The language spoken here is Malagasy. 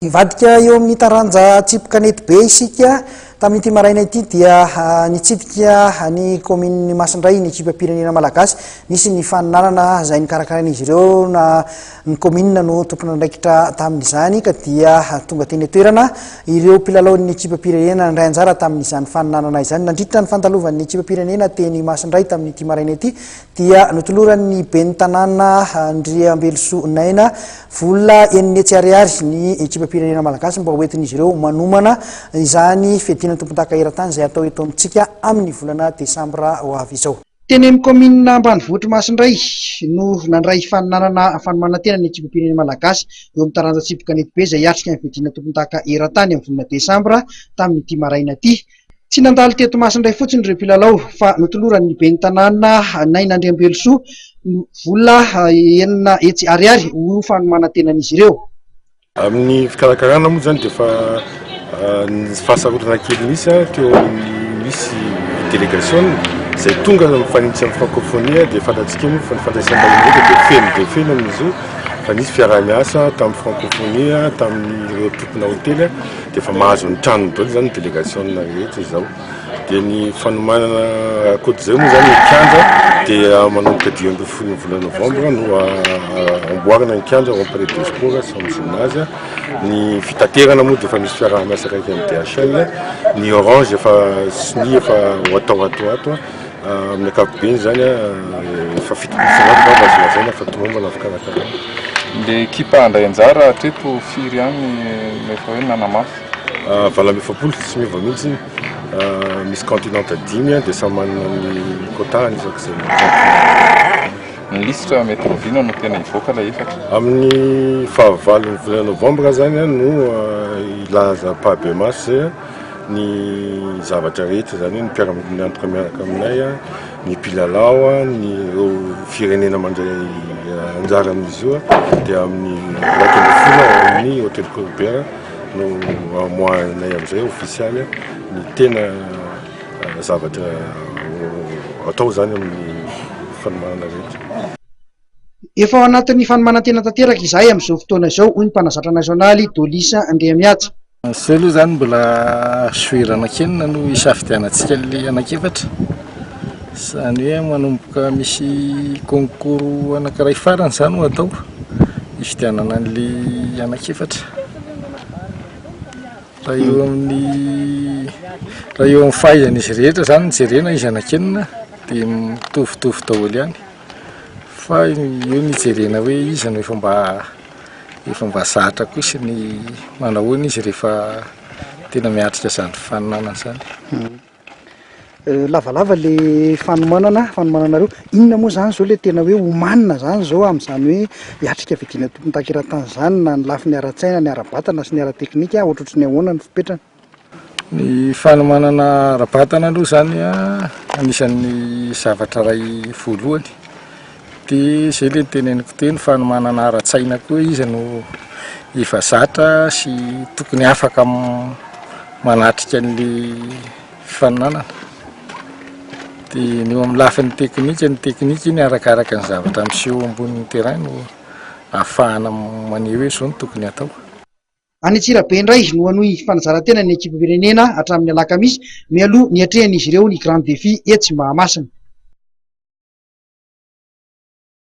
Hivadika eo amin'ny taranja tsipy kanety be isika. Tamin'ity maraina ity dia nitsidika ny kaominin'i Masindray ny ekipam-pirenena malagasy. Nisy ny faninanana izay nokarakarain'izy ireo na ny kaominina no tompon'andraikitra tamin'izany ka dia tonga teny an-toerana ireo mpilalaon'ny ekipam-pirenena nandray anjara tamin'izany faninanana izany. Nandritra ny fandalovan'ny ekipam-pirenena teny Masindray tamin'ity maraina ity dia notoloran'ny ben'ny tanàna Andriambelosoa Naina vola 600 ariary ny ekipam-pirenena malagasy mba hoentin'izy ireo manomana izany fiadiana ny tompondaka eran-tany izay hatao eto amintsika amin'ny volana desambra ho avy izao. Teny amin'ny kaominina ambanivohitr'i Masindray no nandray faninanana fanomanan-tena ny ekipam-pirenena malagasy eo amin'ny taranja tsipy kanetibe izay hiatrika ny fiadiana tompondaka eran-tany amin'ny volana desambra tamin'ity maraina ity. Tsy nandalo teto Masindray fotsiny ireo mpilalao fa notoloran'ny ben'ny tanàna Naina Andriambelosoa vola 600 ariary ho fanomanan-tenan'izy ireo. Amin'ny fikarakarana moa izany dia efa ny fahasarotana kely nisy teo amin'ny misy delegasiona izay tonga mifanitsy amin'ny frankofonia dia fantatsika moa fa ny fandraisam-bahiny rehetra dia feno dia feno amin'izy io fa nisy fiaraha-miasa tamin'ny frankofonia tamin'ireo tompona hotely Dia efa mahazo ny tranony daholo izany ny delegasiona rehetra izao. Dia ny fanomanana ankoatr'izay moa izany ny kianja dia manomboka 15 ny volana novambra no amboarina ny kianja ao amin'ny palais de sport sy amin'ny gymnase. Ny fitaterana moa dia efa misy fiaraha-miasa akaiky amin'ny DHL. Ny orange efa sonia efa ho atao ato ho ato. Amin'ny ankapobeny izany efa 70% angamba azo lazaina fa tomombana ny fikarakarana. Ilay ekipa handray anjara hatreto firy ihany no efa hoe nanamafy? 48, tsy miova mihitsy iny. Misy continent dimy dia samy manana ny quota-ny isak'izay continent. Ny lisitra mety rahoviana no tena hivoaka ilay efatra? Amin'ny fahavalon'ny volana novambra izany no hilaza ampahibemaso izay. ny zavatra rehetra, izany hoe ny mpiara-miantoka miaraka aminay, ny mpilalao, ny ireo firenena mandray anjara amin'izy io dia amin'ny 11 ao amin'ny Hotel Colbert no amoahanay amin'izay ofisialy ny tena zavatra atao izany amin'ny fanomanana rehetra. Efa ao anatin'ny fanomanan-tena tanteraka izahay amin'izao fotoana izao, hoy ny mpanazatra nasionaly, Dolis Andriamihaja. Zay aloha zany mbola joueur anankenina no hisafidianantsika an'le anankiefatra, zany hoe manomboka misy concours anankiray farany zany ho atao hifidianana an'le anankiefatra. Raha eo amin'ny raha eo amin'ny fahaizan'izy rehetra zany no jerena izy anankenina dia mitovitovy daholo ihany fa eo no hijerena hoe iza no efa mba Efa mba zatra kosa ny manao ahoana izy rehefa tena miatrika izany faninanana izany. Lavalava le fanomanana, fanomananareo. Inona moa zany zao le tena hoe omanina zany zao amin'izany hoe hiatrika fiadiana tompon-daka eran-tany zany na ny lafiny ara-tsaina, ny ara-batana sy ny ara-teknika, ohatrohatry ny ahoana ny fipetrany? Ny fanomanana ara-batana aloha izany an, anisan'ny zavatra iray voalohany. Dia izay ilay noteneniko teo, ny fanomanana ara-tsaina koa izy no efa zatra sy tokony afaka manatrika an'ilay fifaninanana. Dia ny eo amin'ny lafiny teknika, ny teknika iny arakaraka ny zavatra miseho ambonin'ny terrain no ahafahana maneho hoe izao no tokony hatao. Any Antsirabe indray no hanohy fanazaran-tena ny ekipam-pirenena hatramin'ny alakamisy, mialoha ny hiatrehan'izy ireo ny Grand Défi etsy Mahamasina.